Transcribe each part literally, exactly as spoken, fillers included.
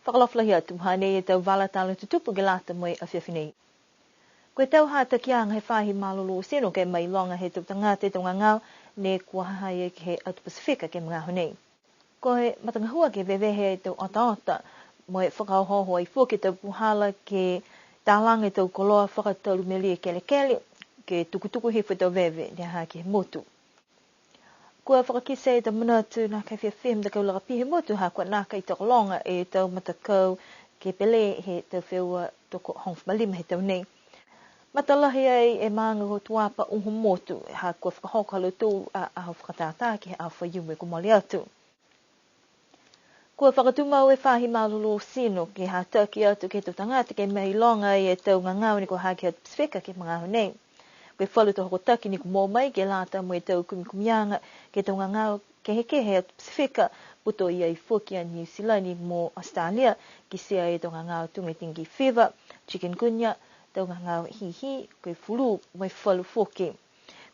Fakaalofa lahi atu, hanei e tau vala tala tutupu ke lata mo e afiafi nei. Ko e tau hatakiaga he faahi malolō tino ke mailoga he tau tagata e tau gagao ne kua ha ha i ai ke he atu Pasifika ke he magaaho nei. Ko e matagahua ke vevehe e tau otaota, mo e fakaohooho ai foki e tau puhala ke talaga e tau koloa fakatalu melie kelekele, ke tukutuku hifo e tau veve ne ha ha ke he motu. Kua fakakite e tau manatu nākai fiafia he matakau lakapī he motu ha kua nākai tokologa e tau matakau ke pele he tau feua toko hogofulu ma lima he tau nei. Matalahi ai e maaga ko Tuapa Uhomotu, ha kua fakahoko ha lautolu a aho fakatātā ke he aho Faiumu kua mole atu. Kua fakatumau e faahi malolō tino ke hataki atu ke he tau tagata ke mailoga e tau gagao ne kua ha ha ke he atu Pasifika ke he magaaho nei. Ko e falu tau hokotaki ne kua moua mai ke lata mo e tau kumikumiaga ke he tau gagao kehekehe he atu Pasifika, putoia ai foki a Niu Silani mo Australia, kitia e tau gagao tuga e dengue fever, chikungunya, tau gagao hihi, ko e flu, mo e falu foki.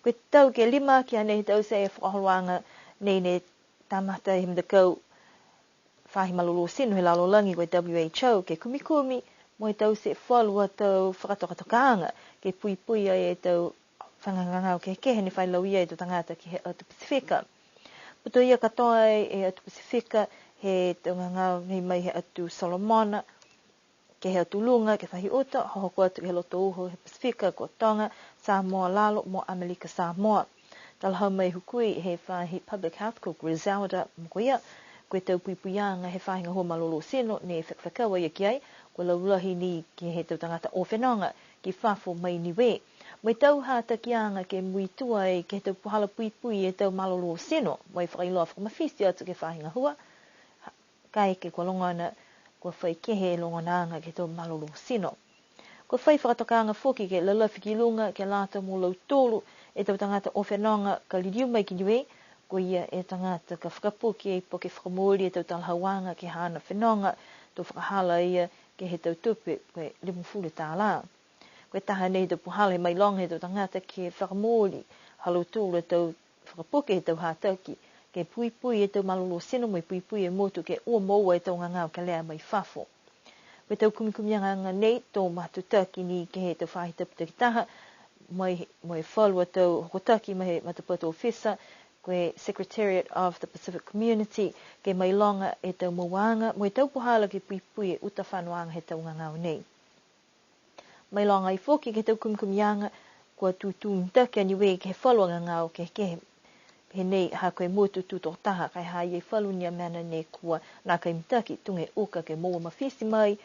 Ko e tau ke lima aki a nei he taute e fakaholoaga nei ne kamata he matakau faahi malolō tino he lalolagi ko e W H O ke kumikumi mo e taute falu a tau fakatokatokaaga ke puipui ai e tau faga gagao kehekehe ne fai lauia e tau tagata ke he atu Pasifika. Putoia katoa e atu Pasifika he tau gagao nei mai he atu Solomona, ke he atu luga, ke he faahi uta, hohoko atu ke he loto uho he Pasifika, ko Toga, Samoa Lalo, mo Amelika Samoa. Talahau mai e hukui he faahi Public Health ko Griselda Mokoia, ko e tau puipuiaga he faahi gahua malolō tino ne fakafekau a ia ki ai, kua laulahi ni ke he tau tagata o fenoga ki fafo mai Niue. Mo e tau hatakiaga ke muitua ai ke he tau puhala puipui e tau malolō tino, mo e fakailoa fakamafiti atu ke he faahi gahua, kaeke kua logona, kua fai kehe e logonaaga ke he tau malolō tino. Kua fai fakatokaaga foki ke lalafi ki luga ke lata mo lautolu e tau tagata o fenoga ka liliu mai ki Niue, ko ia e tagata ka fakapuke ai po ke fakamooli e tau talahauaga ke he haana fenoga, to fakahala a ia ke he tau tupe ko e limagofulu tālā. Ko e taha nei he tau puhala he mailoga he tau tagata ke fakamooli ha lautolu a tau fakapuke he tau hataki, ke puipui e tau malolō tino mo e puipui e motu ke ua moua e tau gagao kelea mai fafo. Ko e tau kumikumiaga nei to matutaki ni ke he tau faahi tapu takitaha, mai, mo e falu a tau hokotaki mai he matapatu ofisa, ko e Secretariat of the Pacific Community, ke mailoga e tau mouaaga, mo e tau puhala ke puipui e uta fanoaga he tau gagao nei. Mailoga ai foki ke he tau kumikumiaga, kua tūtū mitaki a Niue ke he falu a gagao kehekehe. Pehē nei ha ko e motu tū tokotaha, ka e ha i ai falu ni a mena ne kua nākai mitaki, tuga e uka ke moua mafiti mai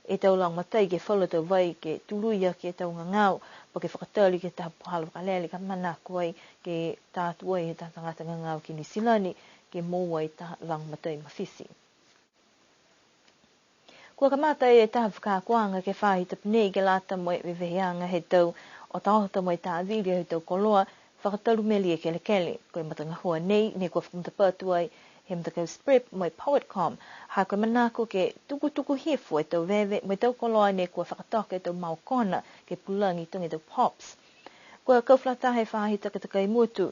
e tau lagomatai ke he falu a tau vai ke tului aki e tau gagao, po ke fakatali ke he taha puhala vakalele ka manako ai ke tā atu ai he taha tagata gagao ki Niu Silani ke moua e taha lagomatai mafiti. Kua kamata e taha fakaakoaga ke he faahi tapu nei ke lata mo e veveheaga he tau otaota mo e tāvili he tau koloa fakatalu melie kelekele. Ko e matagahua nei, ne kua fakamatapatu ai he matakau SPREP mo e Poetcom, ha ko e manako ke tukutuku hifo e tau veve mo e tau koloa ne kua fakatoka e tau maokona ke pulagi tuga e tau pops. Kua kau fakalataha e faahi takatakai motu,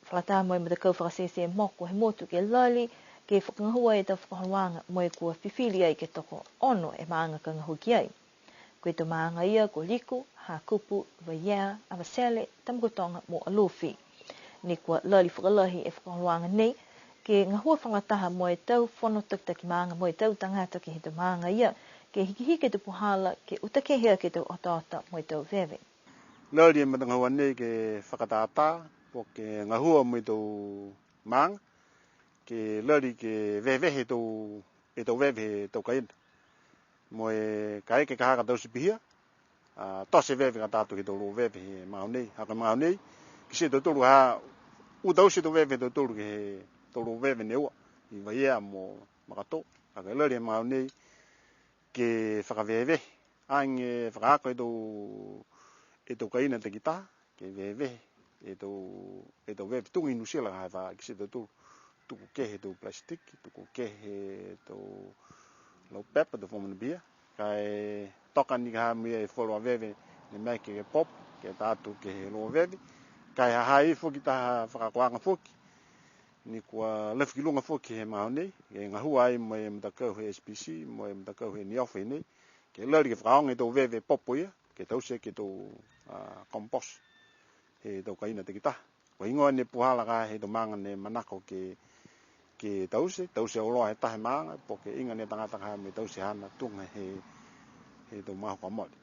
fakalataha mo e matakau fakasese moko he motu ke lali ke fakagahua e tau fakaholoaga mo e kua fifili ai ke tokoono e maaga ka gahua ki ai. Ko e tau maaga ia ko Liku, Hakupu, Vaiea, Avatele, Tamakautoga mo Alofi. Ne kua lali fakalahi e fakaholoaga nei ke gahua fakalataha mo e tau fono takitaki maaga mo e tau tagata ke he tau maaga ia, ke hikihiki e tau puhala ke uta kehe aki e tau otaota mo e tau veve. Lali e matagahua nei ke fakatātā, po ke gahua mo e tau maaga, ke lali ke vevehe e tau, e tau veve he tau kaina. Mo e kaeke ka ha ka taute pihia, a, tote veve ka tatou ke he tau loʻo veve he magaaho nei. Ha ko e magaaho nei, kitia e tautolu ha, ua taute e tau veve he tautolu ke he tau loʻo veve ne ua, i Vaiea mo Makato. Ha ko e lali he magaaho nei, ke fakavevehe, age fakaako e tau, e tau kaina takitaha, ke vevehe e tau, e tau veve tuga i Niu Silani ha ha kitia e tautolu, tuku kehe e tau plastic, tuku kehe e tau lau pepa, tau fomu ne pihia, ka e toka ni ka ha mo e falu a veve ne maeke ke pop, ke tā atu ke he loʻo veve, ka e ha ha i ai foki taha fakaakoaga foki, Ni kua lafi ki luga foki he magaaho nei, ke gahua ai mo e matakau he S P C, mo e matakau he NIOFA nei, ke lali ke fakaaoga e tau veve popo ia, ke taute ke he tau, a, compost, he tau kaina takitaha. Ko e heigoa ne puhala ka he tau maaga ne manako ke, ke taute, taute auloa he taha e maaga, po ke iga ne tagata ka mo e taute haana tuga he, he tau magaaho kua mole.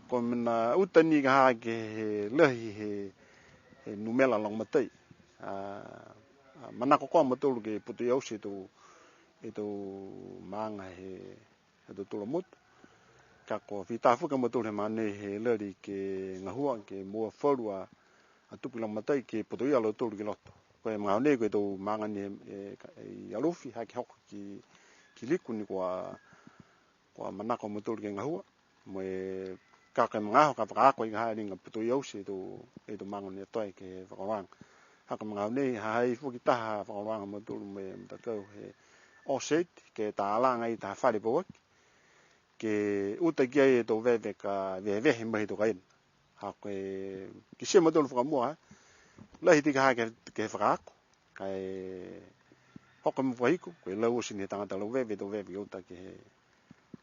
Ko e mena uta ni ka ha ke he lahi he, he numela lagomatai. A, a, manako ko mautolu ke putoia oti e tau, e tau maaga he, he tau tula motu. Ka kua fita foki a mautolu he magaaho nei he lali ke gahua, ke moua falu a, a tupe lagomatai ke putoia a lautolu ki loto. Ko e magaaho nei ko e tau maaga ni e, e, i Alofi, ha ke hoko ki, ki Liku ni kua, kua manako a mautolu ke gahua. Mo e ka ko e magaaho ka fakaako ai ka ha liga putoia oti e tau, e tau maaga ne toe ke fakaholoaga. Ha ko e magaaho nei, ha ha i ai foki taha fakaholoaga a mautolu mo e matakau he Allseed, ke talaga ai taha fale pauaki, ke uta ki ai e tau veve ka vevehe mai he tau kaina. Ha ko e kitia e mautolu fakamua, ha, lahi ti ka ha ke, ke fakaako. Ka e hoko mo fakahiku, ko e lau oti ni he tagata lau veve, tau veve ke uta ke he.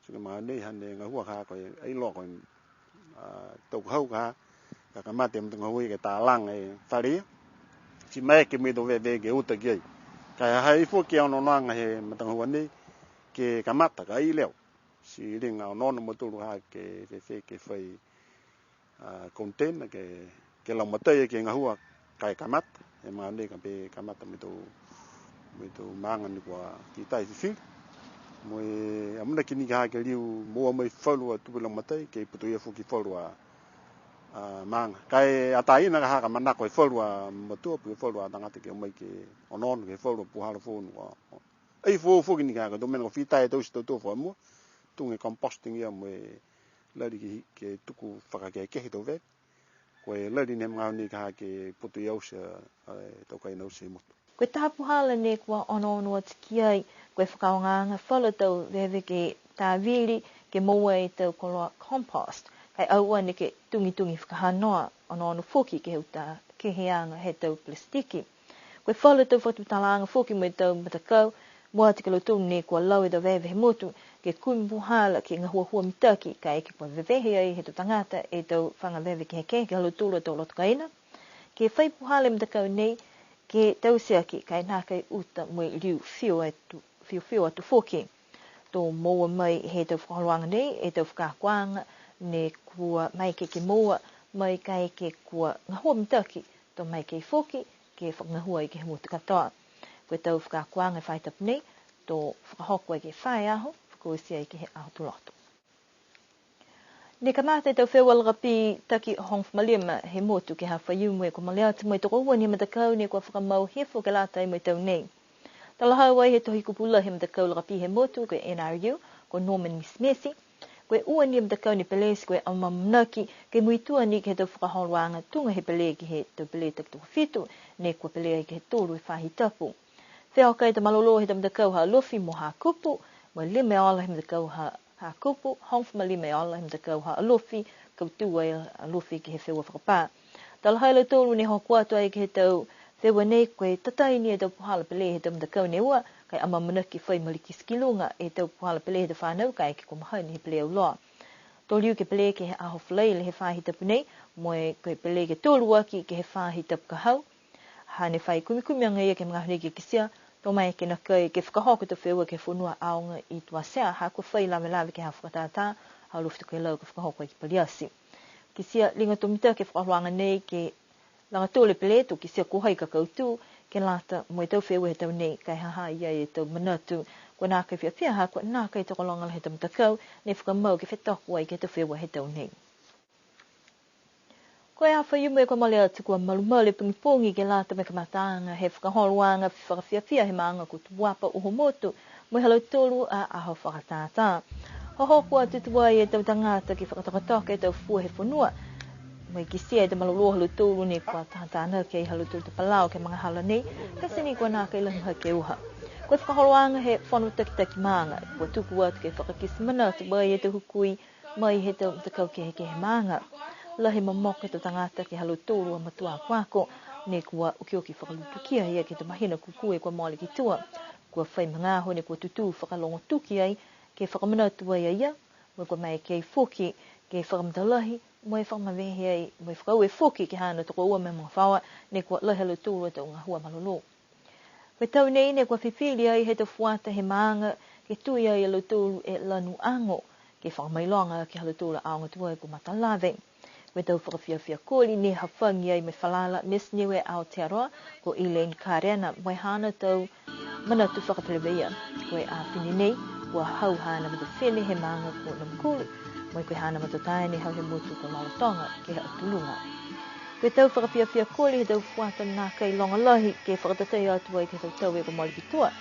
Ti ko e magaaho nei hane gahua ka ko e, ai loa ko e, a, tau ka hau ka, ka kamata e matagahua ke talaga e fale ia. Ti maeke mo e tau veve ke uta ki ai. Ka e ha ha i ai foki e onoonoaga he matagahua nei, ke kamata ka ai leo. Ti liga onoono a mautolu ha ke fēfē ke fai a, container ke, ke lagomatai ke gahua ka e kamata, e magaaho nei ka pē kamata mo e tau, mo e tau maaga ne kua fita e fifili. Mo e amanaki ni ka ha ke liu moua mai falu a tupe lagomatai, ke putoia foki falu a, a, maaga. Ka e ataina ka ha ka manako e falu a matua, po ke falu a tagata ke o mai ke onoono ke he falu a puhala foou ne kua. Ai foou foki ni ka ha ko e tau mena kua fita e taute e tau tau fakamua, tuga e composting ia mo e lali ke, ke tuku fakakehekehe e tau veve. Ko e lali ni he magaaho nei ka ha ke putoia oti a, a, e tau kaina oti he motu. Ko e taha puhala ne kua onoono atu ki ai, ko e fakaaogaaga falu a tau veve ke tāvili, ke moua e tau koloa compost. Ka e aua neke tugitugi fakahanoa, onoono foki ke he uta keheaga he tau palasitiki. Ko e falu a tau fakatutalaaga foki mo e tau matakau, mua atu ki a lautolu ne kua lau e tau veve he motu, ke kumi puhala, ke gahuahua mitaki, kaeke kua vevehe ai he tau tagata e tau faga veve kehekehe ke he ha lautolu a tau loto kaina. Ke fai puhala e matakau nei, ke taute aki, ka e nākai uta mo e liu fio atu, fiofio atu foki. To moua mai he tau fakaholoaga nei, e tau fakaakoaga, ne kua maeke ke moua, mai kaeke kua gahua mitaki, to maeke foki, ke fakagahua ai ke he motu katoa. Ko e tau fakaakoaga he faahi tapu nei, to fakahoko ai ke fā e aho, fakaoti ai ke he aho Tuloto. Ne kamata e tau feua lakapī taki hogofulu ma lima he motu ke he aho Faiumu kua mole atu mo e tokoua ni he matakau ne kua fakamau hifo ke lata mo e tau nei. Talahau ai he tohi kupu lahi he matakau lakapī he motu ko e N R U, ko Norman Misimesi, ko e ua ni e matakau ne pele ti ko e amaamanaki ke muitua ni ke he tau fakaholoaga tuga he pele ke he tau pele takitokofitu, ne kua pele ai ke he tolu e faahi tapu. Fehokaki e tau malolō he tau matakau ha Alofi mo Hakupu, mo e lima e ola he matakau ha Hakupu, hogofulu ma lima e ola he matakau ha Alofi, kautū ai a Alofi ke he feua fakapā. Talahau e lautolu ne hoko atu ai ke he tau feua nei, ko e tatai ni e tau puhala pele he tau matakau ne ua, ka e amaamanaki fai malikiti ki luga e tau puhala pele he tau fānau, kaeke kua mahani he pele auloa. To liu ke pele ke he aho Falaile he faahi tapu nei, mo e ko e pele ke tolu aki ke he faahi tapu ka hau. Hane fai kumikumi agaia ke he magaaho nei ke kitia, to maeke nākai ke fakahoko e tau feua ke he fonua aoga i Tuatea, ha kua fai lavelave ke he aho fakatātā, ha Alofi Tokelau ka fakahoko ai ki Paliati. Kitia liga to mitaki e fakaholoaga nei ke laga tolu e pele, to kitia ko hai ka kautū, ke lata mo e tau feua he tau nei, ka e ha ha i ai e tau manatu, kua nākai fiafia ha kua nākai tokologa lahi e tau matakau, ne fakamau ke fetoko ai ke he tau feua he tau nei. Ko e aho Faiumu kua mole atu kua malumalu e pogipogi ke lata mo e kamataaga he fakaholoaga fakafiafia he maaga ko Tuapa Uhomotu, mo e ha lautolu a aho fakatātā. Hohoko atu tuai e tau tagata ke fakatokatoka e tau fua he fonua. Mo e kitia e tau malolō ha lautolu ne kua tātānaki ai ha lautolu tau palau ke he magahala nei, ka ti ni kua nākai lahi hake e uha. Ko e fakaholoaga he fono takitaki maaga, kua tuku atu ke fakakite manatu mai e tau hukui, mai he tau matakau kehekehe maaga. Lahi e momoko he tau tagata ke he ha lautolu a matua akoako. ne kua okioki fakalutukia ia ke he tau mahina kukū kua mole ki tua. Kua fai magaaho ne kua tutū fakalogo tuki ai, ke fakamanatu ai a ia, mo e kua maeke foki ke fakamatalahi, mo e fakamavehe ai, mo e fakaaue foki ke he haana tokoua mo e magafaoa, ne kua lahi ha lautolu a tau gahua malolō. Ko e tau nei ne kua fifili ai he tau fuata he maaga, ke tui ai a lautolu e lanu ago, ke fakamailoga ke he ha lautolu a aoga tuai kua matalave. Ko e tau fakafiafia koli ne hafagi ai mo e falala Miss Niue Aotearoa, ko Elaine Karena, mo e haana tau manatu fakafeleveia. Ko e afine nei, kua hau haana matafine he maaga ko Namukulu, mo e ko e haana matataane hau he motu ko Lalotoga, ke he Atu Luga. Ko e tau fakafiafia koli he tau fuata nākai loga lahi, ke fakatatai atu ai ke he tau tau kua mole ki tua.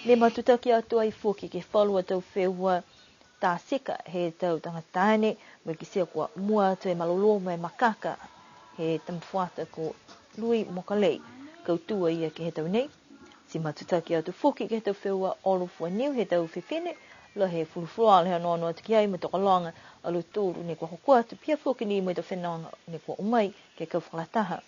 Ne matutaki atu ai foki ke he falu a tau feua tā tika he tau tagata taane, mo e kitia kua mua atu e malolō mo e makaka he tama fuata ko Lui Mokalei, kautū a ia ke he tau nei. Ti matutaki atu foki ke he tau feua olo fua niu he tau fifine, lahi e fulufuluola he onoono atu ki ai mo e tokologa a lautolu ne kua hoko atu, pihia foki ni mo e tau fenoga ne kua o mai ke kau fakalataha.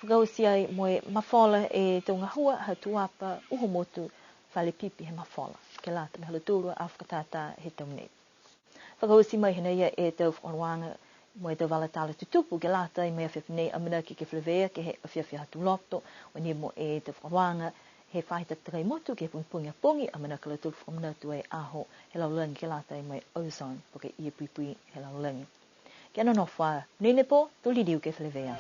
Fakaoti ai mo e mafola e tau gahua ha Tuapa, Uhomotu, Fale Pipi he mafola, ke lata mo e ha lautolu a fakatātā he tau nei. Fakaoti mai hanei e tau fakaholoaga mo e tau vala tala tutupu ke lata mo e afiafi nei, amanaki ke feleveia ke he afiafi Aho Tuloto, mo e mo e tau fakaholoaga he faahi takatakai motu ke he pogipogi a pogi, amanaki a lautolu fakamanatu e aho he lalolagi ke lata mo e ozone, po ke ie puipui he lalolagi. Kia nonofo ā, monuina e pō, to liliu ke feleveia.